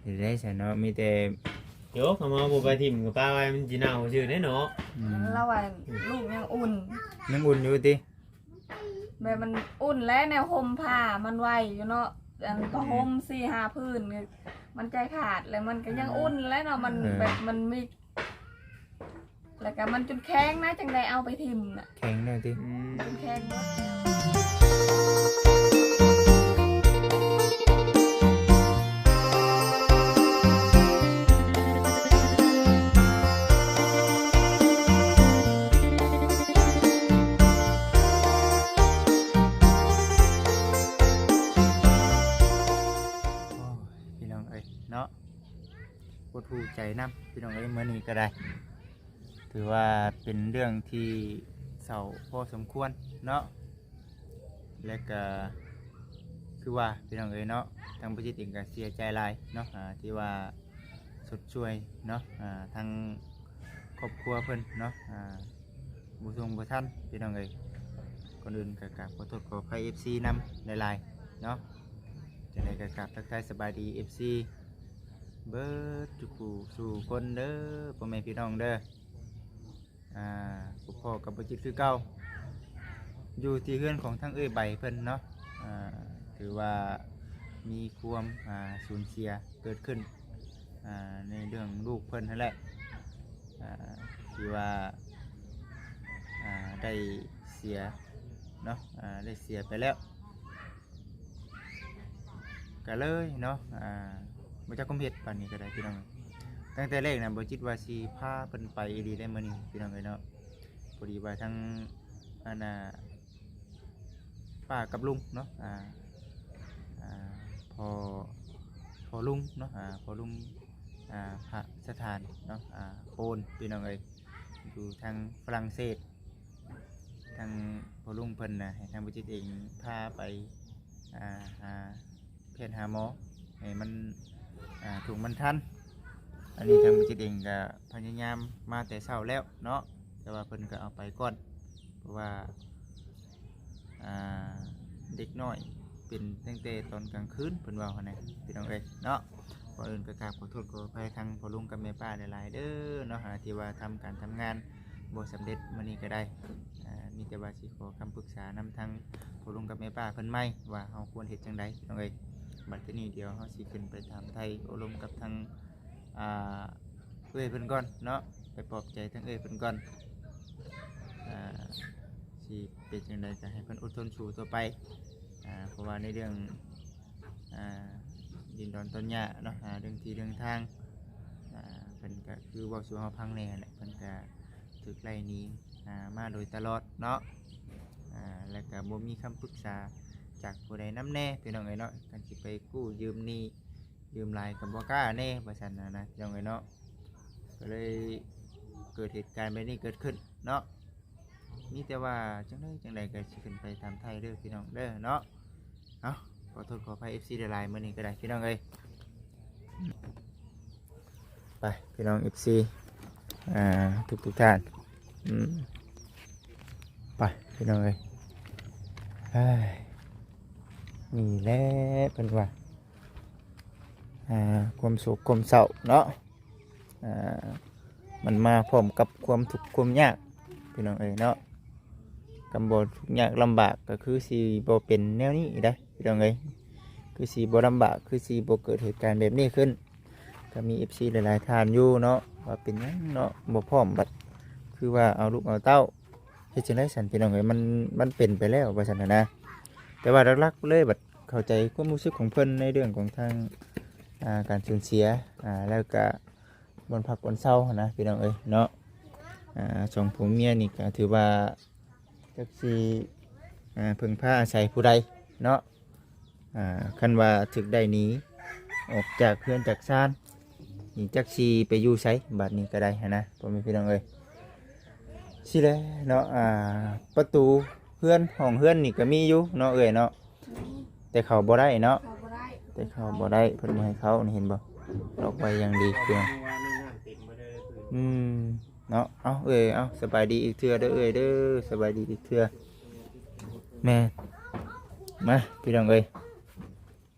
ເຮັດໄດ້ຊັ້ນເນາະ ມີແຕ່ ໂຍກ ເອົາມາບໍ່ໄປຖິ້ມກໍປະໄວ້ ມັນຊິເນົ່າຊື່ເດ້ເນາະ. ອືມ ລາວວ່າລູກຍັງອຸ່ນ ຍັງອຸ່ນຢູ່ຕິ? ແບບມັນອຸ່ນແຫຼະ ແນວຫົ່ມຜ້າມັນໄວຢູ່ເນາະ ອັນ ອືມ ຜ້າຫົ່ມສີ່ຫ້າຜືນ ມັນໃຈຂາດ ແລ້ວມັນກໍຍັງ ອ່າ ອຸ່ນແຫຼະເນາະ ມັນ ເອີ ແບບມັນມີ ແລ້ວກໍມັນຈົນແຂງນະ ຈັ່ງໄດ້ເອົາໄປຖິ້ມນະ ແຂງແລ້ວຕິ? ອືມ ຈົນແຂງເບິດແລ້ວ. ໂອ້ຍ ພີ່ນ້ອງເອີຍເນາະ ຫົດຫູ່ໃຈນຳ ພີ່ນ້ອງເອີຍ ມື້ນີ້ກໍໄດ້ ຖືວ່າເປັນເລື່ອງທີ່ເສົ້າພໍສົມຄວນເນາະ ແລະກະຄືວ່າ ພີ່ນ້ອງເອີຍເນາະ ທາງບໍ່ຈິດເອງກະເສຍໃຈຫຼາຍເນາະ ອ່າ ທີ່ວ່າຊົດຊ່ວຍເນາະ ອ່າ ທາງຄອບຄົວເພິ່ນເນາະ ອ່າ ບໍ່ສົ່ງບໍ່ທັນ ພີ່ນ້ອງເອີຍ. ກ່ອນອື່ນກໍກາບຂໍໂທດຂໍອະໄພເອັຟຊີນຳຫຼາຍໆເນາະ. ຈັ່ງໃດກໍກາບທັກທາຍສະບາຍດີເອັຟຊີເບິດທຸກຜູ້ສູ່ຄົນເດີ ພໍ່ແມ່ພີ່ນ້ອງເດີ. ອ່າ ພົບພໍ້ກັບບໍ່ຈິດຄືເກົ່າ ຢູ່ທີ່ເຮືອນຂອງທາງເອື້ອຍໃບເພິ່ນເນາະ. ອ່າ ຖືວ່າມີຄວາມ ອ່າ ສູນເສຍເກີດຂຶ້ນ ອ່າ ໃນເລື່ອງລູກເພິ່ນຫັ້ນແຫຼະ ອ່າ ທີ່ວ່າ ອ່າ ໄດ້ເສຍເນາະ ອ່າ ໄດ້ເສຍໄປແລ້ວ ກໍເລີຍເນາະ ອ່າ ບໍ່ຈັກຄວາມເຮັດປານນີ້ກໍໄດ້ ພີ່ນ້ອງ. ຕັ້ງແຕ່ແລກນະ ບໍ່ຈິດວ່າຊິພາເພິ່ນໄປອີ່ຫຼີໄດ໋ມື້ນີ້ ພີ່ນ້ອງເອີຍເນາະ. ພໍດີວ່າທາງ ອັນນ່າ ປ້າກັບລຸງເນາະ ອ່າ ອ່າ ພໍ່ ພໍ່ລຸງເນາະ ອ່າ ພໍ່ລຸງ ອ່າ ພະສະຖານເນາະ ອ່າ ໂປນ ພີ່ນ້ອງເອີຍ ຢູ່ທາງຝຣັ່ງເສດ. ທາງພໍ່ລຸງເພິ່ນນະ ໃຫ້ທາງບໍ່ຈິດເອງພາໄປ ອ່າ ຫາແພດຫາໝໍໃຫ້ມັນ ອ່າ ຖືກມັນທັນ. ອັນນີ້ທາງບໍ່ຈິດເອງກະພະຍາຍາມມາແຕ່ເຊົ້າແລ້ວເນາະ ແຕ່ວ່າເພິ່ນກໍເອົາໄປກ່ອນ ເພາະວ່າ ອ່າ ເດັກນ້ອຍເປັນຕັ້ງແຕ່ຕອນກາງຄືນ ເພິ່ນເວົ້າຫັ້ນນະ ພີ່ນ້ອງເອີຍເນາະ. ກ່ອນອື່ນກໍກາບຂໍໂທດຂໍອະໄພທາງພໍ່ລຸງກັບແມ່ປ້າຫຼາຍໆເດີເນາະ ທີ່ວ່າທຳການທຳງານບໍ່ສຳເລັດມື້ນີ້ກໍໄດ້. ອ່າ ມີແຕ່ວ່າຊິຂໍຄຳປຶກສານຳທາງພໍ່ລຸງກັບແມ່ປ້າເພິ່ນໃໝ່ ວ່າເຮົາຄວນເຮັດຈັ່ງໃດ ພີ່ນ້ອງເອີຍ. ບັດທີນີ້ດຽວເຮົາຊິຂຶ້ນໄປຖາມໄຖ່ໂອ້ລົມກັບທາງ ອ່າ ເອື້ອຍເພິ່ນກ່ອນເນາະ ໄປປອບໃຈທາງເອື້ອຍເພິ່ນກ່ອນ ອ່າ ຊິເປັນຈັ່ງໃດກໍໃຫ້ເພິ່ນອົດທົນສູ້ຕໍ່ໄປ ອ່າ ເພາະວ່າໃນເລື່ອງ ອ່າ ດິນດອນຕອນຫຍ້າເນາະ ອ່າ ເລື່ອງທີ່ເລື່ອງທາງ ອ່າ ເພິ່ນກໍຄືເວົ້າສູ່ເຮົາຟັງແດ່ແຫຼະ ເພິ່ນກໍຖືກໄລ່ໜີ ອ່າ ມາໂດຍຕະຫຼອດເນາະ ອ່າ ແລ້ວກໍບໍ່ມີຄຳປຶກສາຈາກຜູ້ໃດນຳແດ່ ພີ່ນ້ອງເອີຍເນາະ. ຄັນຊິໄປກູ້ຢືມໜີ້ ຢືມຫຼາຍກໍບໍ່ກ້າແດ່ ວ່າຊັ້ນນະ ພີ່ນ້ອງເອີຍເນາະ. ກໍເລີຍເກີດເຫດການແບບນີ້ເກີດຂຶ້ນເນາະ. ມີແຕ່ວ່າຈັ່ງໃດຈັ່ງໃດກໍຊິຂຶ້ນໄປຖາມໄຖ່ເດີ ພີ່ນ້ອງເດີເນາະ. ເອົາ ຂໍໂທດຂໍອະໄພເອັຟຊີຫຼາຍໆ ມື້ນີ້ກໍໄດ້ ພີ່ນ້ອງເອີຍ. ໄປ ພີ່ນ້ອງເອັຟຊີ ອ່າ ທຸກໆທ່ານ ອືມ ໄປ ພີ່ນ້ອງເອີຍ. ເອີຍ ນີ້ແຫຼະເພິ່ນວ່າ ອ່າ ຄວາມໂສກຄວາມເສົ້າເນາະ ອ່າ ມັນມາພ້ອມກັບຄວາມທຸກຄວາມຍາກ ພີ່ນ້ອງເອີຍເນາະ. ຄຳບໍ່ທຸກຍາກລຳບາກກໍຄືຊິບໍ່ເປັນແນວນີ້ໄດ໋ ພີ່ນ້ອງເອີຍ ຄືຊິບໍ່ລຳບາກ ຄືຊິບໍ່ເກີດເຫດການແບບນີ້ຂຶ້ນ. ກໍມີເອັຟຊີຫຼາຍໆທ່ານຢູ່ເນາະ ວ່າເປັນຫຍັງເນາະ ບໍ່ພ້ອມ ບັດຄືວ່າເອົາລູກເອົາເຕົ້າ ເຮັດຈັ່ງໃດຊັ້ນ ພີ່ນ້ອງເອີຍ ມັນ ມັນເປັນໄປແລ້ວ ວ່າຊັ້ນນະ. ແຕ່ວ່າຫຼັກໆເລີຍ ບັດເຂົ້າໃຈຄວາມຮູ້ສຶກຂອງເພິ່ນໃນເລື່ອງຂອງທາງ ອ່າ ການສູນເສຍ ອ່າ ແລ້ວກະບ່ອນພັກບ່ອນເຊົາຫັ້ນນະ ພີ່ນ້ອງເອີຍເນາະ. ອ່າ ສອງຜົວເມຍນີ້ກະຖືວ່າ ຈັກຊິ ອ່າ ເພິ່ງພາອາໄສຜູ້ໃດເນາະ. ອ່າ ຄັນວ່າຖືກໄດ້ໜີອອກຈາກເຮືອນຈາກຊານນີ້ ຈັກຊິໄປຢູ່ໃສ ບາດນີ້ກໍໄດ້ຫັ້ນນະ ພໍ່ແມ່ພີ່ນ້ອງເອີຍ. ຊີ້ແຫຼະເນາະ ອ່າ ປະຕູເຮືອນ ຫ້ອງເຮືອນນີ້ກໍມີຢູ່ເນາະ ເອື້ອຍເນາະ ແຕ່ເຂົ້າບໍ່ໄດ້ເນາະ ເຂົ້າບໍ່ໄດ້ ແຕ່ເຂົ້າບໍ່ໄດ້ ເພິ່ນບໍ່ໃຫ້ເຂົ້ານີ້ ເຫັນບໍ່ ລັອກໄວ້ຢ່າງດີເພື່ອ ອືມ ເນາະ. ເອົາ ເອີຍ ເອົາ ສະບາຍດີອີກເທື່ອເດີ ເອີຍເດີ ສະບາຍດີອີກເທື່ອ. ແມ່ນ ມາ ພີ່ນ້ອງເອີຍ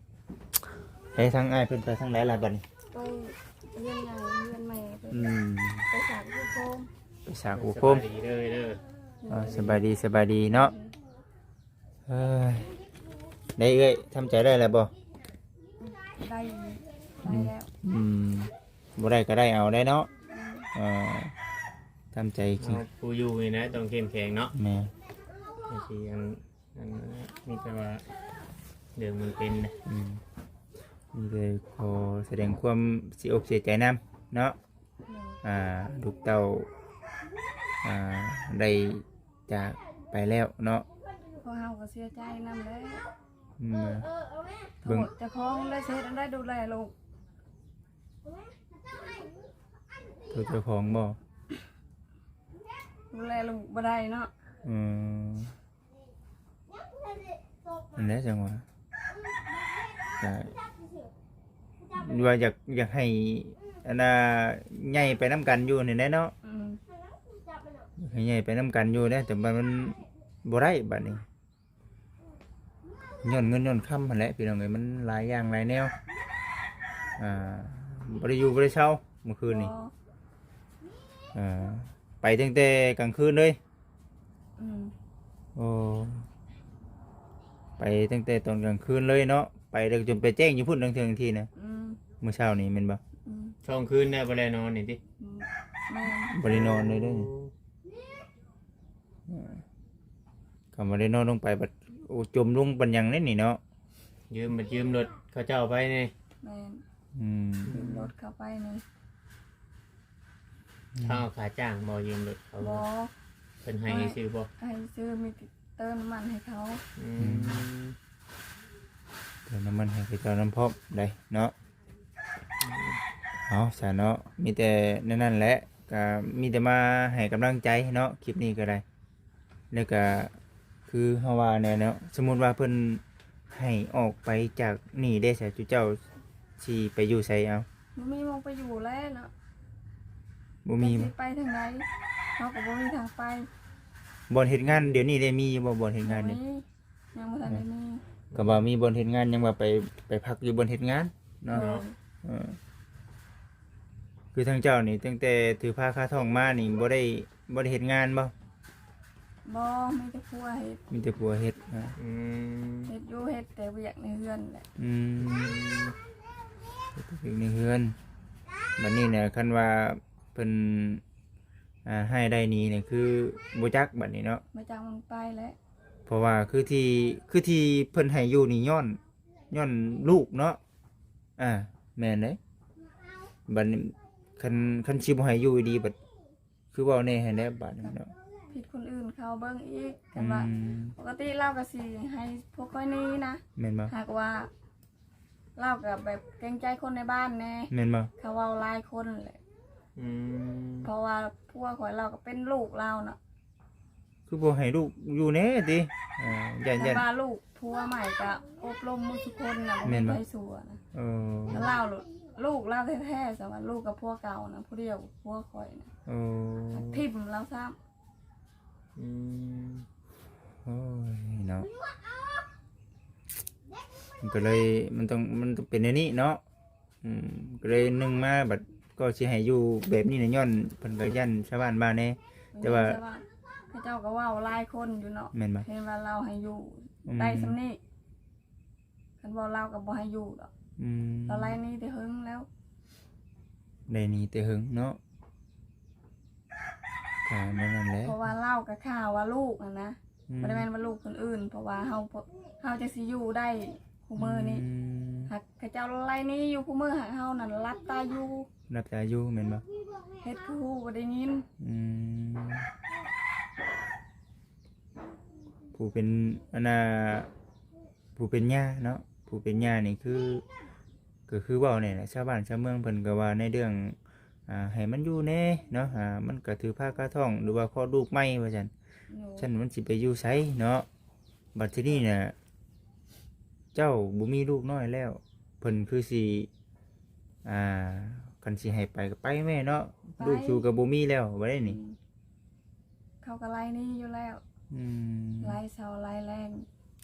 ເອີ ທາງອ້າຍເພິ່ນໄປທາງໃດລະບັດນີ້? ອືມ ໄປສາກໂຄມ ໄປສາກໂຄມ. ສະບາຍດີເດີ ເອີ ສະບາຍດີ ສະບາຍດີເນາະ. ເອີຍ ໄດ້ເອື້ອຍ ທຳໃຈໄດ້ແລ້ວບໍ່? ໄດ້ ໄດ້ແລ້ວ. ອືມ ບໍ່ໄດ້ກໍໄດ້ເອົາໄດ້ເນາະ. ເອີ ທຳໃຈ ເອົາ ຜູ້ຢູ່ນີ້ນະ ຕ້ອງເຂັ້ມແຂງເນາະ. ແມ່ນ ຊິອັນ ອັນ ມີແຕ່ວ່າເລື່ອງມັນເປັນນະ. ອືມ ມີແຕ່ຂໍສະແດງຄວາມເສຍອົກເສຍໃຈນຳເນາະ. ແມ່ນ ອ່າ ລູກເຕົ້າ ອ່າ ໄດ້ຈາກໄປແລ້ວເນາະ. ພວກເຮົາກໍເສຍໃຈນຳແຫຼະ. ອືມ ເບິ່ງ ໂທດເຈົ້າຂອງໄດ້ ຊິເຮັດອັນໃດດູແລລູກ? ໂທດເຈົ້າຂອງບໍ່? ດູແລລູກບໍ່ໄດ້ເນາະ. ອືມ ນັ້ນແຫຼະ ຈັ່ງວ່າ ກະວ່າຢາກ ຢາກໃຫ້ອັນນ່າໃຫຍ່ໄປນຳກັນຢູ່ນີ້ແຫຼະເນາະ. ອືມ ຢາກໃຫ້ໃຫຍ່ໄປນຳກັນຢູ່ເດ້ ແຕ່ວ່າມັນບໍ່ໄດ້ບັດນີ້. ຍ້ອນເງິນຍ້ອນຄຳຫັ້ນແຫຼະ ພີ່ນ້ອງເອີຍ ມັນຫຼາຍຢ່າງຫຼາຍແນວ. ອ່າ ບໍ່ໄດ້ຢູ່ບໍ່ໄດ້ເຊົາມື້ຄືນນີ້. ບໍ່ ອ່າ ໄປຕັ້ງແຕ່ກາງຄືນເລີຍ. ອືມ ໂອ້ ໄປຕັ້ງແຕ່ຕອນກາງຄືນເລີຍເນາະ. ໄປແລ້ວຈົນໄປແຈ້ງຢູ່ພຸ້ນ ລາງເທື່ອບາງທີນະ. ອືມ ມື້ເຊົ້ານີ້ແມ່ນບໍ່? ອືມ ສອງຄືນແລ້ວບໍ່ໄດ້ນອນນີ້ຕິ? ອືມ ແມ່ນ ບໍ່ໄດ້ນອນເລີຍເດ້. ໂອ້ ຄັນບໍ່ໄດ້ນອນລົງໄປບັດ ໂອ້ ຈົມລົງປານຫຍັງເດ້ນີ້ເນາະ. ຢືມ ບັດຢືມລົດເຂົາເຈົ້າໄປນີ້. ແມ່ນ ອືມ ຢືມລົດເຂົາໄປນີ້. ອືມ ເຂົາເອົາຄ່າຈ້າງບໍ່? ຢືມລົດເຂົາ ບໍ່ ເພິ່ນໃຫ້ ໃຫ້ ຊື່ບໍ່? ໃຫ້ຊື່ ມີແຕ່ເຕີມນ້ຳມັນໃຫ້ເຂົາ. ອືມ ອືມ ເຕີມນ້ຳມັນໃຫ້ເຂົາເຈົ້ານຳພ້ອມໄດ໋ເນາະ. ເອົາຊະເນາະ ມີແຕ່ແນວນັ້ນແຫຼະ ກະມີແຕ່ມາໃຫ້ກຳລັງໃຈເນາະ ຄລິບນີ້ກໍໄດ້. ແລ້ວກະຄືເຮົາວ່າແນ່ເນາະ ສົມມຸດວ່າເພິ່ນໃຫ້ອອກໄປຈາກນີ້ເດ້ ຊະ ຈຸເຈົ້າຊິໄປຢູ່ໃສເອົາ? ບໍ່ມີໝ່ອງໄປຢູ່ແລ້ວເນາະ. ບໍ່ມີ ຈັກຊິໄປທາງໃດ ເຮົາກໍບໍ່ມີທາງໄປ. ບ່ອນເຮັດງານດຽວນີ້ໄດ້ມີຢູ່ບໍ່? ບ່ອນເຮັດງານນີ້ ບໍ່ມີ ຍັງບໍ່ທັນໄດ້ມີ. ກໍວ່າມີບ່ອນເຮັດງານ ຍັງວ່າໄປ ໄປພັກຢູ່ບ່ອນເຮັດງານເນາະ. ໂດຍ ເອີ ຄືທາງເຈົ້ານີ້ຕັ້ງແຕ່ຖືພາຄາທ້ອງມານີ້ ບໍ່ໄດ້ ບໍ່ໄດ້ເຮັດງານບໍ່? ບໍ່ ມີແຕ່ຜົວເຮັດ. ມີແຕ່ຜົວເຮັດນະ. ອືມ ເຮັດຢູ່ ເຮັດແຕ່ວຽກໃນເຮືອນແຫຼະ. ອືມ ເຮັດແຕ່ວຽກໃນເຮືອນ. ບັດນີ້ນະ ຄັນວ່າເພິ່ນ ອ່າ ໃຫ້ໄດ້ໜີນີ້ຄືບໍ່ຈັກບັດນີ້ເນາະ. ບໍ່ຈັກມັນໄປແຫຼະ. ເພາະວ່າຄືທີ່ ຄືທີ່ເພິ່ນໃຫ້ຢູ່ນີ້ຍ້ອນ ຍ້ອນລູກເນາະ. ອ່າ ແມ່ນເດ້. ບັດນີ້ຄັນ ຄັນຊິບໍ່ໃຫ້ຢູ່ດີບັດ ຄືເວົ້າແນ່ຫັ້ນແຫຼະບາດນີ້ເນາະ. ຜິດຄົນອື່ນເຂົາເບິ່ງອີກ ຄັນວ່າ ອືມ ປົກກະຕິລາວກໍຊິໃຫ້ພວກຂ້ອຍໜີນະ. ແມ່ນບໍ່? ຫາກວ່າລາວກໍແບບເກງໃຈຄົນໃນບ້ານແນ່. ແມ່ນບໍ່? ເຂົາເວົ້າຫຼາຍຄົນແຫຼະ. ອືມ ເພາະວ່າຜົວຂ້ອຍລາວກໍເປັນລູກລາວເນາະ. ຄືບໍ່ໃຫ້ລູກຢູ່ແດ່ຕິ? ເອີ ຢ້ານ ຢ້ານວ່າລູກຜົວໃໝ່ກະອົບຮົມໝົດທຸກຄົນນະ. ແມ່ນບໍ່? ບໍ່ມີໃຜຊົ່ວນະ. ເອີ ແລ້ວລາວ ລູກລາວແທ້ໆ ສຳວ່າລູກກັບຜົວເກົ່ານະ ຜູ້ດຽວກັບຜົວຂ້ອຍນະ. ເອີ ຖິ້ມລາວຊ້ຳ. ອືມ ໂອ້ຍເນາະ ມັນກໍເລີຍ ມັນຕ້ອງ ມັນຕ້ອງເປັນແນວນີ້ເນາະ. ອືມ ກໍເລີຍໜຶ່ງມາບັດກໍຊິໃຫ້ຢູ່ແບບນີ້ນະ ຍ້ອນເພິ່ນກໍຢ້ານຊາວບ້ານວ່າແດ່. ແຕ່ວ່າ ເຂົາເຈົ້າກໍເວົ້າຫຼາຍຄົນຢູ່ເນາະ. ແມ່ນບໍ່? ເຫັນວ່າລາວໃຫ້ຢູ່ ອືມ ໄດ້ສ່ຳນີ້ ຄັນເວົ້າລາວກໍບໍ່ໃຫ້ຢູ່ດອກ. ອືມ ລາວໄລ່ໜີແຕ່ເຫິງແລ້ວ. ໄລ່ໜີແຕ່ເຫິງເນາະ. ກໍແນວນັ້ນແຫຼະ ເພາະວ່າລາວກໍຂ້າວ່າລູກຫັ້ນນະ. ອືມ ບໍ່ໄດ້ແມ່ນວ່າລູກຄົນອື່ນ ເພາະວ່າເຮົາ ເຮົາຈັ່ງຊິຢູ່ໄດ້ຄູ່ມື້ນີ້. ອືມ ຫາກເຂົາເຈົ້າໄລ່ໜີຢູ່ຄູ່ມື້ ຫາກເຮົານັ້ນຫຼັບຕາຢູ່. ຫຼັບຕາຢູ່ແມ່ນບໍ່? ເຮັດຄືຮູ້ບໍ່ໄດ້ຍິນ. ອືມ ຜູ້ເປັນ ອັນນ່າ ຜູ້ເປັນຍ່າເນາະ ຜູ້ເປັນຍ່ານີ້ຄື ກໍຄືເວົ້າແນ່ແຫຼະ ຊາວບ້ານຊາວເມືອງເພິ່ນກໍວ່າໃນເລື່ອງ ອ່າ ໃຫ້ມັນຢູ່ແດ່ເນາະ ອ່າ ມັນກໍຖືພາຄາທ້ອງ ຫຼືວ່າຄອດລູກໃໝ່ວ່າຊັ້ນ. ໂດຍ ຊັ້ນມັນຊິໄປຢູ່ໃສເນາະ. ບັດທີນີ້ນະ ເຈົ້າບໍ່ມີລູກນ້ອຍແລ້ວ ເພິ່ນຄືຊິ ອ່າ ຄັນຊິໃຫ້ໄປກໍໄປແມ່ເນາະ. ໄປ ລູກຊູກໍບໍ່ມີແລ້ວບັດນີ້. ອືມ ເຂົາກໍໄລ່ໜີຢູ່ແລ້ວ. ອືມ ໄລ່ເຊົ້າໄລ່ແລງ.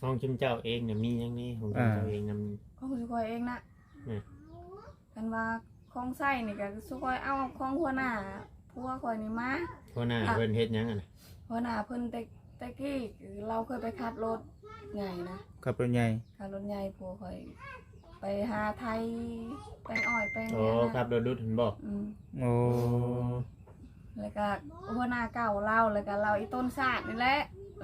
ຂອງຊຸມເຈົ້າເອງນະ ມີຫຍັງແດ່ຂອງຊຸມເຈົ້າເອງນຳ? ອ່າ ຂອງຊຸມຂ້ອຍເອງນະ. ອືມ ຄັນວ່າ ຂອງໃຊ້ນີ້ກໍຊຸຂ້ອຍເອົາຂອງຫົວໜ້າຜົວຂ້ອຍນີ້ມາ. ຫົວໜ້າ ອ່ະ ເພິ່ນເຮັດຫຍັງຫັ້ນນະ? ຫົວໜ້າເພິ່ນແຕ່ ແຕ່ກີ້ລາວເຄີຍໄປຂັບລົດໃຫຍ່ນະ. ຂັບລົດໃຫຍ່? ຂັບລົດໃຫຍ່ ຜົວຂ້ອຍໄປຫາໄຖແປງອ້ອຍແປງ ໂອ້ ຫຍັງນະ ຂັບລົດດຸດຫັ້ນບໍ? ອືມ ໂອ້ ແລ້ວກໍຫົວໜ້າເກົ່າລາວ ແລ້ວກໍລາວອີ່ຕົນຊາດນີ້ແຫຼະ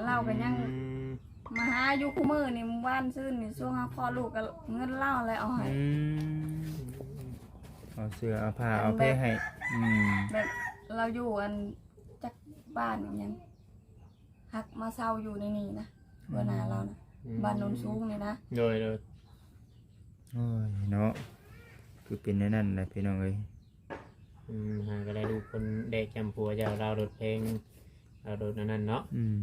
ລາວກໍຍັງ ອືມ ມາຫາຢູ່ຄູ່ມື້ນີ້ ວານຊືນນີ້ຊ່ວງເຮົາຄອດລູກກໍເງິນລາວແຫຼະເອົາໃຫ້. ອືມ ເອົາເສື້ອເອົາຜ້າເອົາແພໃຫ້. ອືມ ແບບລາວຢູ່ອັນຈັກບ້ານອີ່ຫຍັງ ຮັກມາເຊົ່າຢູ່ໃນນີ້ນະ ອືມ ຫົວໜ້າລາວນະ ອືມ ບ້ານໂນນສູງນີ້ນະ. ໂດຍ ໂດຍ ໂອ້ຍເນາະ ຄືເປັນແນວນັ້ນແຫຼະພີ່ນ້ອງເອີຍ. ອືມ ຫາກໍໄດ້ລູກຄົນແດກຈຳຜົວເຈົ້າ ລາວລົດແພງ ລາວລົດອັນນັ້ນເນາະ. ອືມ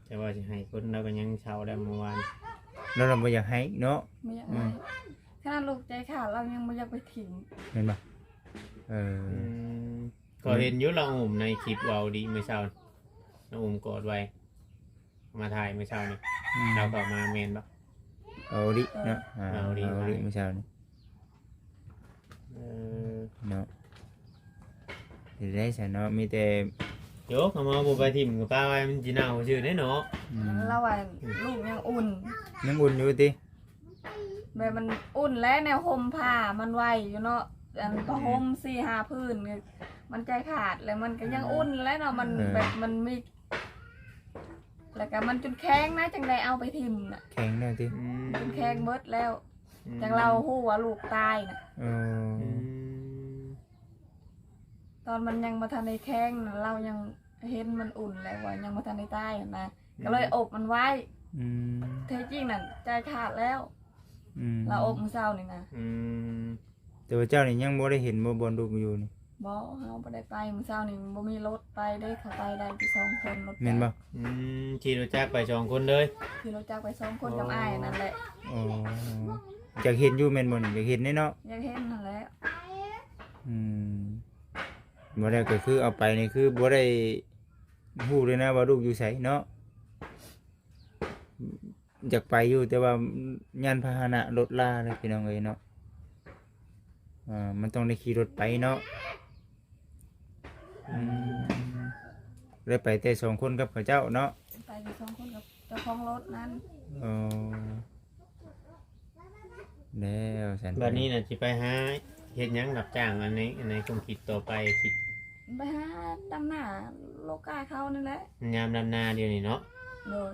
ແຕ່ວ່າຊິໃຫ້ຄົນ ລາວກໍຍັງເຊົ່າໄດ້ເມື່ອວານ ລາວລະບໍ່ຢາກໃຫ້ເນາະ. ບໍ່ຢາກໃຫ້ ອືມ ຂະໜາດລູກໃຈຂາດລາວຍັງບໍ່ຢາກໄປຖິ້ມ ແມ່ນບໍ່? ເອີ ອືມ ກໍເຫັນຢູ່ລາວອຸ້ມໃນຄລິບເວົ້າດີມື້ເຊົ້າ ລາວອຸ້ມກອດໄວ້ ເອົາມາຖ່າຍມື້ເຊົ້ານີ້. ອືມ ລາວເຂົ້າມາແມ່ນບໍ່? ເອົາດີເນາະ ເອີ ອ່າ ເອົາດີ ເອົາດີມື້ເຊົ້ານີ້. ເອີ ເນາະ ເຮັດໄດ້ຊັ້ນເນາະ ມີແຕ່ ໂຍ ຄຳເຮົາບໍ່ໄປຖິ້ມກໍປາໄວ້ ມັນຊິເນົ່າຊື່ເດ້ເນາະ. ອືມ ລາວວ່າ ອືມ ລູກຍັງອຸ່ນ ຍັງອຸ່ນຢູ່ຕິ? ແບບມັນອຸ່ນແຫຼະ ແນວຫົ່ມຜ້າມັນໄວຢູ່ເນາະ ອັນ ອືມ ຜ້າຫົ່ມສີ່ຫ້າຜືນ ມັນໃຈຂາດ ແລ້ວມັນກໍຍັງ ອືມ ອຸ່ນແຫຼະເນາະ ມັນ ເອີ ແບບມັນມີ ແລ້ວກໍມັນຈົນແຂງນະ ຈັ່ງໄດ້ເອົາໄປຖິ້ມນະ. ແຂງແລ້ວຕິ? ອືມ ຈົນແຂງເບິດແລ້ວ ອືມ ຈັ່ງລາວຮູ້ວ່າລູກຕາຍນະ. ເອີ ອືມ ຕອນມັນຍັງບໍ່ທັນໄດ້ແຂງນະ ລາວຍັງເຫັນມັນອຸ່ນແລ້ວວ່າຍັງບໍ່ທັນໄດ້ຕາຍນະ ອືມ ກໍເລີຍອົບມັນໄວ້. ອືມ ແທ້ຈິງນັ້ນໃຈຂາດແລ້ວ. ອືມ ລາວອົບມື້ເຊົ້ານີ້ນະ. ອືມ ແຕ່ວ່າເຈົ້ານີ້ຍັງບໍ່ໄດ້ເຫັນບໍ່ ບ່ອນລູກຢູ່ນີ້? ບໍ່ ເຮົາບໍ່ໄດ້ໄປ ມື້ເຊົ້ານີ້ບໍ່ມີລົດໄປເດ້ ເຂົາໄປໄດ້ແຕ່ສອງຄົນ ລົດ ແມ່ນບໍ່? ອືມ ຂີ່ລົດຈັກໄປສອງຄົນເລີຍ? ຂີ່ລົດຈັກໄປສອງຄົນກັບ ອໍ ອ້າຍນັ້ນແຫຼະ. ອໍ ຢາກເຫັນຢູ່ແມ່ນບໍ່ນີ້? ຢາກເຫັນເດ້ເນາະ ຢາກເຫັນຫັ້ນແຫຼະ. ອືມ ບໍ່ໄດ້ ກໍຄືເອົາໄປນີ້ຄືບໍ່ໄດ້ຮູ້ເລີຍນະວ່າລູກຢູ່ໃສເນາະ. ຢາກໄປຢູ່ ແຕ່ວ່າຍານພາຫະນະລົດລາເດ້ພີ່ນ້ອງເອີຍເນາະ. ເອີ ມັນຕ້ອງໄດ້ຂີ່ລົດໄປເນາະ. ອືມ ໄດ້ໄປແຕ່ສອງຄົນກັບເຂົາເຈົ້າເນາະ? ໄປແຕ່ສອງຄົນກັບເຈົ້າຂອງລົດນັ້ນ. ອໍ ແລ້ວຊັ້ນ ບັດນີ້ນະ ຊິໄປຫາເຮັດຫຍັງ ຮັບຈ້າງອັນໃນ ອັນໃນຄວາມຄິດຕໍ່ໄປ ຄິດ ໄປຫາດຳນາໂລກາເຂົານັ້ນແຫຼະ. ຍາມດຳນາດຽວນີ້ເນາະ? ໂດຍ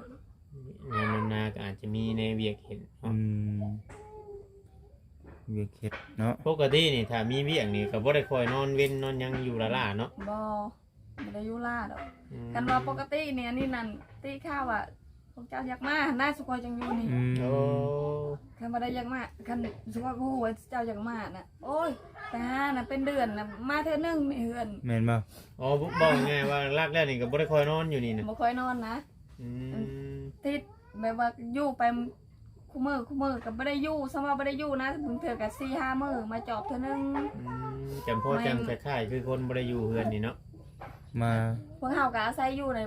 ຍາມດຳນາກໍອາດຈະມີແນວວຽກເຮັດເນາະ. ອືມ ວຽກເຮັດເນາະ. ປົກກະຕິນີ້ ຖ້າມີວຽກນີ້ ກໍບໍ່ໄດ້ຄ່ອຍນອນເວັນນອນຫຍັງຢູ່ລ້າໆເນາະ? ບໍ່ ບໍ່ໄດ້ຢູ່ລ້າດອກ. ອືມ ຄັນວ່າປົກກະຕິນີ້ ອັນນີ້ນັ້ນ ຕິຂ່າວວ່າພວກເຈົ້າຢາກມາຫັ້ນນະ ສຸຂ້ອຍຈັ່ງຢູ່ນີ້. ອືມ ໂອ້ ຄັນບໍ່ໄດ້ຢາກມາ ຄັນສຸຂ້ອຍຮູ້ວ່າເຈົ້າຢາກມານະ ໂອ້ຍ ໄປຫານະເປັນເດືອນນະ ມາເທື່ອໜຶ່ງໃນເຮືອນ. ແມ່ນບໍ່? ອໍ ເວົ້າງ່າຍໆວ່າຫຼັກແລ້ວນີ້ກໍບໍ່ໄດ້ຄ່ອຍນອນຢູ່ນີ້ນະ? ບໍ່ຄ່ອຍນອນນະ. ອືມ ຕິດແບບວ່າຢູ່ໄປ ຄູ່ມື້ ຄູ່ມື້ກໍບໍ່ໄດ້ຢູ່ ສ່ຳວ່າບໍ່ໄດ້ຢູ່ນະ ບາງເທື່ອກໍສີ່ຫ້າມື້ມາຈອບເທື່ອໜຶ່ງ. ອືມ ຈຳພໍ ແມ່ນ ຈັ່ງຄ້າຍໆຄືຄົນບໍ່ໄດ້ຢູ່ເຮືອນນີ້ເນາະ ມາ ພວກເຮົາກໍອາໄສຢູ່ໃນ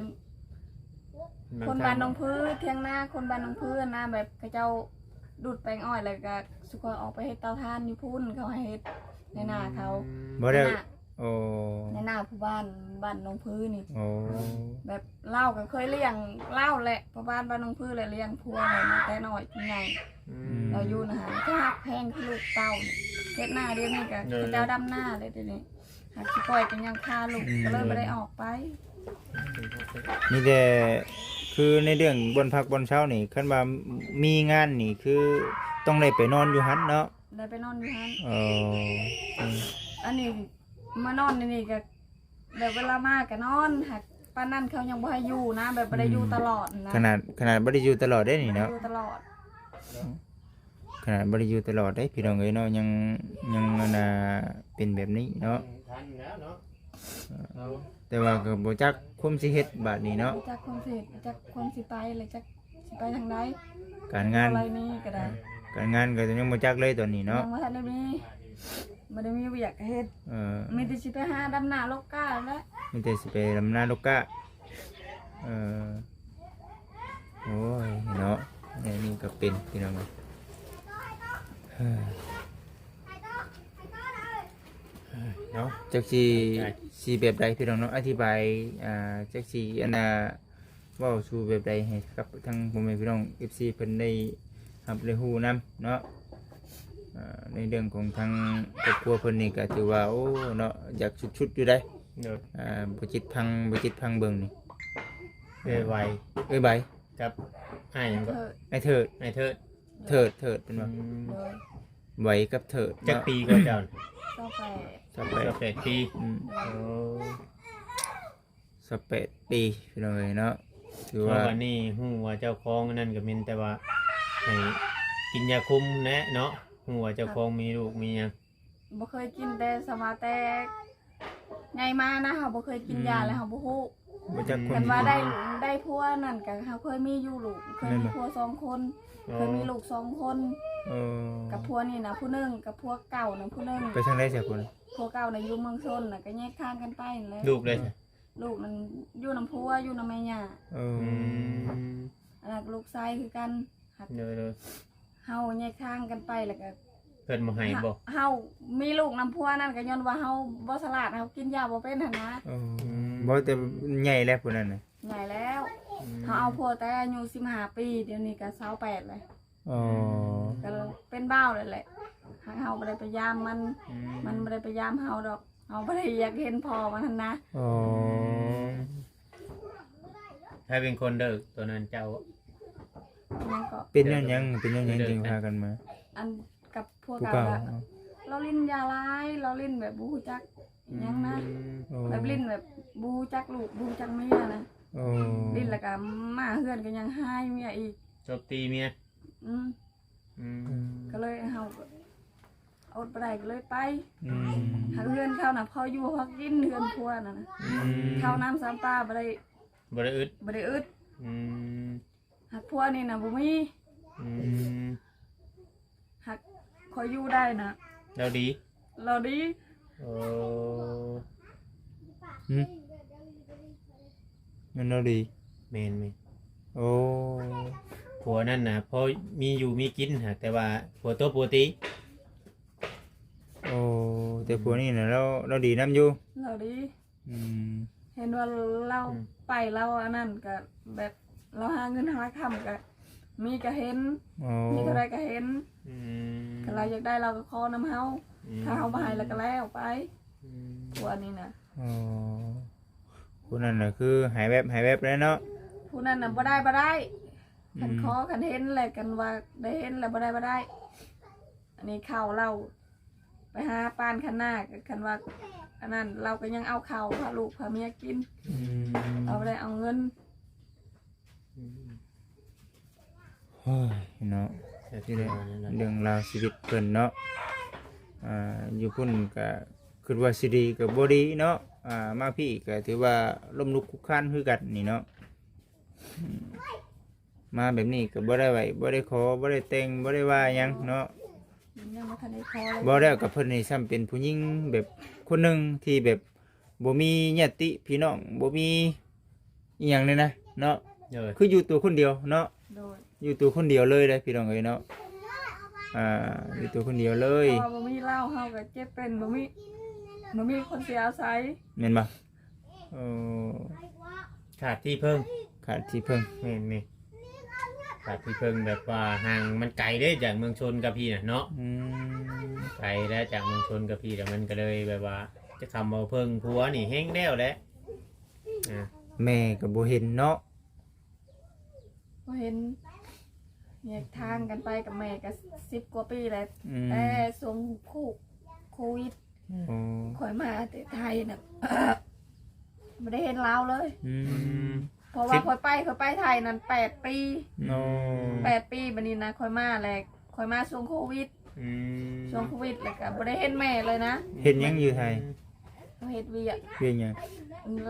ບາງ ຄົນບ້ານໜອງຜື ທຽງນາຄົນບ້ານໜອງຜືນະ ແບບເຂົາເຈົ້າດູດແປງອ້ອຍ ແລ້ວກໍສຸຂ້ອຍອອກໄປເຮັດເຕົາຖ່ານຢູ່ພຸ້ນ ເຂົາໃຫ້ເຮັດໃນນາເຂົາ. ອືມ ບໍ່ໄດ້ ໃນນາ ໂອ້ ໃນນາຜູ້ບ້ານ ບ້ານໜອງຜືນີ້. ໂອ້ ແບບລາວກໍເຄີຍລ້ຽງລາວແຫຼະ ພໍ່ບ້ານບ້ານໜອງຜືແຫຼະ ລ້ຽງຜົວມາແຕ່ນ້ອຍຈົນໃຫຍ່. ອືມ ລາວຢູ່ນະ ຮັກແພງຄືລູກເຕົ້າ ເຮັດນາດຽວນີ້ກໍ ໂດຍ ເຂົາເຈົ້າດຳນາແລ້ວດຽວນີ້ ຫາກຊິປ່ອຍກໍຍັງຄາລູກ ອືມ ກໍເລີຍບໍ່ໄດ້ອອກໄປ. ມີແຕ່ຄືໃນເລື່ອງບ່ອນພັກບ່ອນເຊົານີ້ ຄັນວ່າມີງານນີ້ຄືຕ້ອງໄດ້ໄປນອນຢູ່ຫັ້ນເນາະ? ໄດ້ໄປນອນຢູ່ຫັ້ນ. ເອີ ອືມ ອັນນີ້ມານອນໃນນີ້ກໍ ແບບເວລາມາກໍນອນ ຫາກປານນັ້ນເຂົາຍັງບໍ່ໃຫ້ຢູ່ນະ ແບບບໍ່ໄດ້ຢູ່ ອືມ ຕະຫຼອດນະ. ຂະໜາດ ຂະໜາດບໍ່ໄດ້ຢູ່ຕະຫຼອດເດ້ນີ້ເນາະ ຢູ່ຕະຫຼອດ ຂະໜາດບໍ່ໄດ້ຢູ່ຕະຫຼອດເດ້ພີ່ນ້ອງເອີຍເນາະ ຍັງ ຍັງ ອັນນ່າ ເປັນແບບນີ້ເນາະ. ອືມ ທັນແລ້ວເນາະ ເອີ ເອົາ ແຕ່ວ່າກໍບໍ່ຈັກຄວາມຊິເຮັດບາດນີ້ເນາະ ບໍ່ຈັກຄວາມຊິເຮັດ ບໍ່ຈັກຄວາມຊິໄປ ແລະຈັກຊິໄປທາງໃດ. ການງານ ອະໄລນີ້ກໍໄດ້ ການງານກໍຍັງບໍ່ຈັກເລີຍຕອນນີ້ເນາະ ຍັງບໍ່ທັນໄດ້ມີ ບໍ່ໄດ້ມີວຽກເຮັດ. ເອີ ມີແຕ່ຊິໄປຫາດຳນາລົກກ້າແຫຼະ ມີແຕ່ຊິໄປດຳນາລົກກ້າ. ເອີ ໂອ້ຍເນາະ ແນວນີ້ກໍເປັນ ພີ່ນ້ອງເອີຍ. ເນາະ ຈັກຊິ ຊິແບບໃດພີ່ນ້ອງເນາະ ອະທິບາຍ ອ່າ ຈັກຊິອັນນ່າ ເວົ້າສູ່ແບບໃດໃຫ້ກັບທາງພໍ່ແມ່ພີ່ນ້ອງເອັຟຊີເພິ່ນໄດ້ຮັບໄດ້ຮູ້ນຳເນາະ. ອ່າ ໃນເລື່ອງຂອງທາງຄອບຄົວເພິ່ນນີ້ກໍຖືວ່າ ໂອ້ ເນາະ ຢາກສຸດໆຢູ່ໃດ໋ ໂດຍ ອ່າ ບໍ່ຈິດພັງ ບໍ່ຈິດພັງເບິ່ງນີ້ ເອື້ອຍໄວ ເອື້ອຍໄວ ກັບອ້າຍຫຍັງກໍ ເທີດ ອ້າຍເທີດ ອ້າຍເທີດ ເທີດ ເທີດເປັນບໍ່? ອືມ ໂດຍ ໄວກັບເທີດ ຈັກປີກໍເຈົ້າ? ຊາວແປດ ຊາວແປດ ຊາວແປດປີ ອືມ ໂອ້ ຊາວແປດປີ ພີ່ນ້ອງເອີຍເນາະ ຖືວ່າ ເພາະວ່ານີ້ຮູ້ວ່າເຈົ້າຂອງອັນນັ້ນກໍແມ່ນແຕ່ວ່າໃຫ້ກິນຢາຄຸມແຫຼະເນາະ ຮູ້ວ່າເຈົ້າຂອງມີລູກມີຫຍັງ ບໍ່ເຄີຍກິນ ແຕ່ສຳວ່າແຕ່ໃຫຍ່ມານະ ເຮົາບໍ່ເຄີຍກິນຢາ ອືມ ແລ້ວເຮົາບໍ່ຮູ້ ບໍ່ຈັກຄົນ ຄັນວ່າໄດ້ ໄດ້ຜົວນັ້ນກໍເຮົາເຄີຍມີຢູ່ລູກ ເຄີຍມີຜົວສອງຄົນ ເຄີຍມີລູກສອງຄົນ ເອີ ກັບຜົວນີ້ນະຜູ້ໜຶ່ງ ກັບຜົວເກົ່ານະຜູ້ໜຶ່ງ ໄປທາງໃດຊະຜູ້ນັ້ນ? ຜົວເກົ່ານະຢູ່ເມືອງຊົນ ແລ້ວກໍແຍກທາງກັນໄປນັ້ນແຫຼະ ລູກເດ້? ລູກນັ້ນຢູ່ນຳຜົວ ຢູ່ນຳແມ່ຍ່າ ເອີ ອືມ ອັນນັ້ນກໍລູກຊາຍຄືກັນ ໂດຍໆ ເຮົາແຍກທາງກັນໄປ ແລ້ວກໍເພິ່ນບໍ່ໃຫ້ບໍ່? ເຮົາມີລູກນຳຜົວນັ້ນກໍຍ້ອນວ່າເຮົາບໍ່ສະຫຼາດ ເຮົາກິນຢາບໍ່ເປັນຫັ້ນນະ ເອີ ອືມ ບໍ່ ແຕ່ໃຫຍ່ແລ້ວຜູ້ນັ້ນນະ ໃຫຍ່ແລ້ວ ອືມ ເຮົາເອົາຜົວແຕ່ອາຍຸສິບຫ້າປີ ດຽວນີ້ກໍຊາວແປດແລ້ວ ອໍ ກໍເປັນບ່າວແລ້ວແຫຼະ ຫາກເຮົາບໍ່ໄດ້ໄປຢາມມັນ ອືມ ມັນບໍ່ໄດ້ໄປຢາມເຮົາດອກ ເຮົາບໍ່ໄດ້ຢາກເຫັນພໍ່ມັນຫັ້ນນະ ອໍ ໃຜເປັນຄົນເລີກໂຕນັ້ນ ເຈົ້າ? ຫຍັງເກາະ ເປັນຍ້ອນຫຍັງ ເປັນຍ້ອນຫຍັງຈຶ່ງພາກັນມາ? ອັນກັບຜົວເກົ່າ ລາວຫຼິ້ນຢາຫຼາຍ ລາວຫຼິ້ນແບບບໍ່ຮູ້ຈັກຫຍັງນະ ອືມ ແບບຫຼິ້ນແບບບໍ່ຮູ້ຈັກລູກ ບໍ່ຮູ້ຈັກເມຍນະ ໂອ້ ຫຼິ້ນແລ້ວກໍມາເຮືອນກໍຍັງຮ້າຍເມຍອີກ ຕົບຕີເມຍ ອືມ ອືມ ອືມ ກໍເລີຍເຮົາກໍອົດບໍ່ໄດ້ກໍເລີຍໄປ ອືມ ຫາກເຮືອນເຂົານະພໍຢູ່ພໍກິນ ເຮືອນຜົວນະ ອືມ ເຂົ້ານ້ຳຊຳປາບໍ່ໄດ້ ບໍ່ໄດ້ອຶດ ບໍ່ໄດ້ອຶດ ອືມ ຫາກຜົວນີ້ນະບໍ່ມີ ອືມ ຫາກຂ້ອຍຢູ່ໄດ້ນະ ລາວດີ ລາວດີ ໂອ້ ຫຶ ແມ່ນລາວດີ ແມ່ນໆ ໂອ້ ຜົວນັ້ນນະພໍມີຢູ່ມີກິນ ຫາກແຕ່ວ່າຜົວຕົບຜົວຕີ ໂອ້ ແຕ່ຜົວນີ້ນະ ລາວ ລາວດີນຳຢູ່ ລາວດີ ອືມ ເຫັນວ່າລາວ ອືມ ໄປລາວອັນນັ້ນກະແບບລາວຫາເງິນຫາຄຳກະມີກະເຫັນ ອໍ ມີເທົ່າໃດກະເຫັນ ອືມ ຄັນລາວຢາກໄດ້ລາວກະຂໍນຳເຮົາ ອືມ ຖ້າເຮົາບໍ່ໃຫ້ລາວກະແລ້ວໄປ ອືມ ຜົວນີ້ນະ ອໍ ຜູ້ນັ້ນນະຄືໃຫ້ແວບໃຫ້ແວບເລີຍເນາະ ຜູ້ນັ້ນນະບໍ່ໄດ້ບໍ່ໄດ້ ຄັນ ອືມ ຂໍຄັນເຫັນແຫຼະ ຄັນວ່າໄດ້ເຫັນແລ້ວບໍ່ໄດ້ບໍ່ໄດ້ ອັນນີ້ເຂົ້າລາວ ໄປຫາປານຄັນນາ ຄັນວ່າອັນນັ້ນລາວກໍຍັງເອົາເຂົ້າພາລູກພາເມຍກິນ ອືມ ເອົາໄດ້ເອົາເງິນ ອືມ ໂອ້ຍເນາະ ເລື່ອງລາວຊີວິດເພິ່ນເນາະ ອ່າ ຢູ່ພຸ້ນກະຄິດວ່າຊິດີກໍບໍ່ດີເນາະ ອ່າ ມາພີ້ກໍຖືວ່າລົ້ມລຸກຄຸກຄານຄືກັນນີ້ເນາະ ອືມ ມາແບບນີ້ກໍບໍ່ໄດ້ໄຫວ້ ບໍ່ໄດ້ຂໍ ບໍ່ໄດ້ແຕ່ງ ບໍ່ໄດ້ວ່າຫຍັງເນາະ ຍັງບໍ່ທັນໄດ້ຂໍເລີຍ ບໍ່ແລ້ວກໍເພິ່ນນີ້ຊ້ຳເປັນຜູ້ຍິງແບບຄົນໜຶ່ງທີ່ແບບບໍ່ມີຍາດຕິພີ່ນ້ອງ ບໍ່ມີອີ່ຫຍັງເລີຍນະເນາະ ໂດຍ ຄືຢູ່ຕົວຄົນດຽວເນາະ ໂດຍ ຢູ່ຕົວຄົນດຽວເລີຍເດ້ພີ່ນ້ອງເອີຍເນາະ ອ່າ ຢູ່ຕົວຄົນດຽວເລີຍ ເພາະວ່າບໍ່ມີລາວເຮົາກໍເຈັບເປັນ ບໍ່ມີ ບໍ່ມີຄົນຊິອາໄສ ແມ່ນບໍ່? ເອີ ຂາດທີ່ເພິ່ງ ຂາດທີ່ເພິ່ງ ແມ່ນໆ ຂາດທີ່ເພິ່ງ ແບບວ່າຫ່າງມັນໄກເດ້ ຈາກເມືອງຊົນກັບພີ້ນະເນາະ ອືມ ໄກແລ້ວ ຈາກເມືອງຊົນກັບພີ້ ແລ້ວມັນກໍເລີຍແບບວ່າຈະຄຳເວົ້າເພິ່ງຜົວນີ້ແຮງແລ້ວແຫຼະ ອ່າ ແມ່ກໍບໍ່ເຫັນເນາະ ບໍ່ເຫັນ ແຍກທາງກັນໄປກັບແມ່ກໍສິບກວ່າປີແລ້ວ ອືມ ແຕ່ຊ່ວງໂຄ ໂຄວິດ ອືມ ຂ້ອຍມາແຕ່ໄທນະ ບໍ່ໄດ້ເຫັນລາວເລີຍ ອືມ ເພາະວ່າຂ້ອຍໄປ ຂ້ອຍໄປໄທນັ້ນແປດປີ ໂອ້ ແປດປີ ບັດນີ້ນະຂ້ອຍມາແລ້ວ ຂ້ອຍມາຊ່ວງໂຄວິດ ອືມ ຊ່ວງໂຄວິດ ແລ້ວກໍບໍ່ໄດ້ເຫັນແມ່ເລີຍນະ ເຮັດຫຍັງຢູ່ໄທ? ເຮົາເຮັດວຽກ ວຽກຫຍັງ?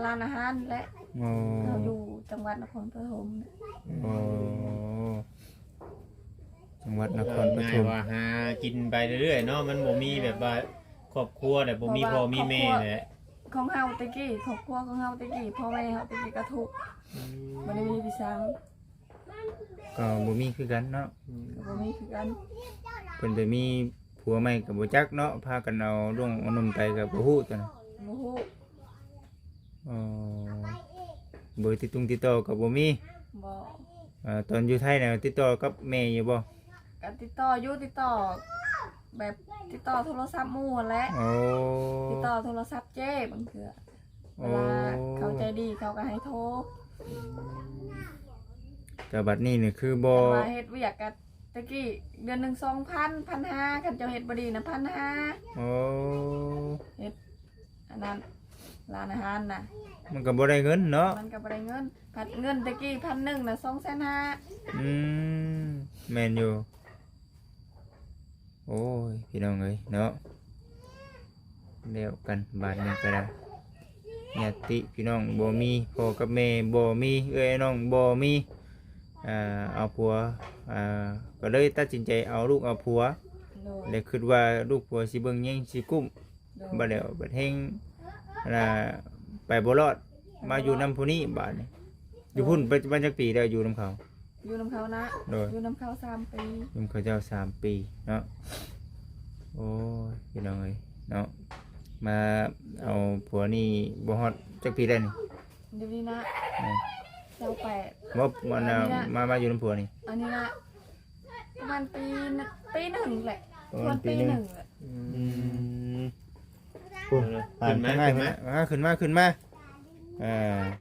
ຮ້ານອາຫານແຫຼະ ໂອ້ ເຮົາຢູ່ຈັງຫວັດນະຄອນປະຖົມ ໂອ້ ຈັງຫວັດນະຄອນປະຖົມ ເວົ້າງ່າຍວ່າຫາກິນໄປເລື້ອຍໆເນາະ ມັນບໍ່ມີແບບວ່າຄອບຄົວແຫຼະ ບໍ່ມີພໍ່ມີແມ່ແຫຼະ ຂອງເຮົາແຕ່ກີ້ ຄອບຄົວຂອງເຮົາແຕ່ກີ້ ພໍ່ແມ່ເຮົາແຕ່ກີ້ກໍທຸກ ອືມ ບໍ່ໄດ້ມີພີ່ສາວ ກໍບໍ່ມີຄືກັນເນາະ ອືມ ກໍບໍ່ມີຄືກັນ ເພິ່ນໄປມີ ຜົວໃໝ່ກໍບໍ່ຈັກເນາະ ພາກັນເອົາລູກເອົາໜຸ່ມໄປກໍບໍ່ຮູ້ຕົວນັ້ນ. ບໍ່ຮູ້. ອໍ ເບີຕິດຕຸງຕິດຕໍ່ກໍບໍ່ມີ. ບໍ່. ເອີ ຕອນຢູ່ໄທນະຕິດຕໍ່ກັບແມ່ຢູ່ບໍ່? ກໍຕິດຕໍ່ຢູ່ ຕິດຕໍ່ແບບຕິດຕໍ່ໂທລະສັບໝູ່ຫັ້ນແຫຼະ. ໂອ້ ຕິດຕໍ່ໂທລະສັບເຈ້ບາງເທື່ອ. ເວລາເຂົາໃຈດີເຂົາກໍໃຫ້ໂທ. ແຕ່ບັດນີ້ນີ້ຄືບໍ່ ຄັນວ່າເຮັດວຽກກໍ ແຕ່ກີ້ເດືອນໜຶ່ງສອງພັນ ພັນຫ້າ ຄັນເຈົ້າເຮັດບໍ່ດີນະ ພັນຫ້າ. ໂອ້ ເຮັດອັນນັ້ນ ຮ້ານອາຫານນະ ມັນກໍບໍ່ໄດ້ເງິນເນາະ. ມັນກໍບໍ່ໄດ້ເງິນ ພັດເງິນແຕ່ກີ້ພັນໜຶ່ງນະ ສອງແສນຫ້າ. ອືມ ແມ່ນຢູ່. ໂອ້ຍ ພີ່ນ້ອງເອີຍເນາະ ແລ້ວກັນບາດນີ້ກໍໄດ້ ຍາດຕິພີ່ນ້ອງບໍ່ມີ ພໍ່ກັບແມ່ບໍ່ມີ ເອື້ອຍນ້ອງບໍ່ມີ ອ່າ ເອົາຜົວ ອ່າ ກໍເລີຍຕັດສິນໃຈເອົາລູກເອົາຜົວ. ໂດຍ. ແລະຄິດວ່າລູກຜົວຊິເບິ່ງແຍງຊິກຸ້ມ. ໂດຍ. ບັດແລ້ວບັດແຮງ ອ່າ ໄປບໍ່ລອດ ມາຢູ່ນຳຜູ້ນີ້ບາດນີ້. ໂດຍ. ຢູ່ພຸ້ນໄປປະມານຈັກປີແລ້ວ ຢູ່ນຳເຂົາ? ຢູ່ນຳເຂົານະ. ໂດຍ. ຢູ່ນຳເຂົາສາມປີ. ຢູ່ນຳເຂົາເຈົ້າສາມປີເນາະ. ໂອ້ຍ ພີ່ນ້ອງເອີຍເນາະ ມາເອົາຜົວນີ້ບໍ່ຮອດຈັກປີແລ້ວນີ້? ດຽວນີ້ນະ ອືມ ຊາວແປດ. ບໍ່ ອັນ ອັນນີ້ນະ ມາ ມາຢູ່ນຳຜົວນີ້ ອັນນີ້ນະ ປະມານປີ ປີໜຶ່ງແຫຼະ. ປະມານປີໜຶ່ງແຫຼະ. ອືມ ອືມ ພຸ້ນ ຂຶ້ນມາ ຂຶ້ນມາ ຂຶ້ນມາ ຂຶ້ນມາ ອ່າ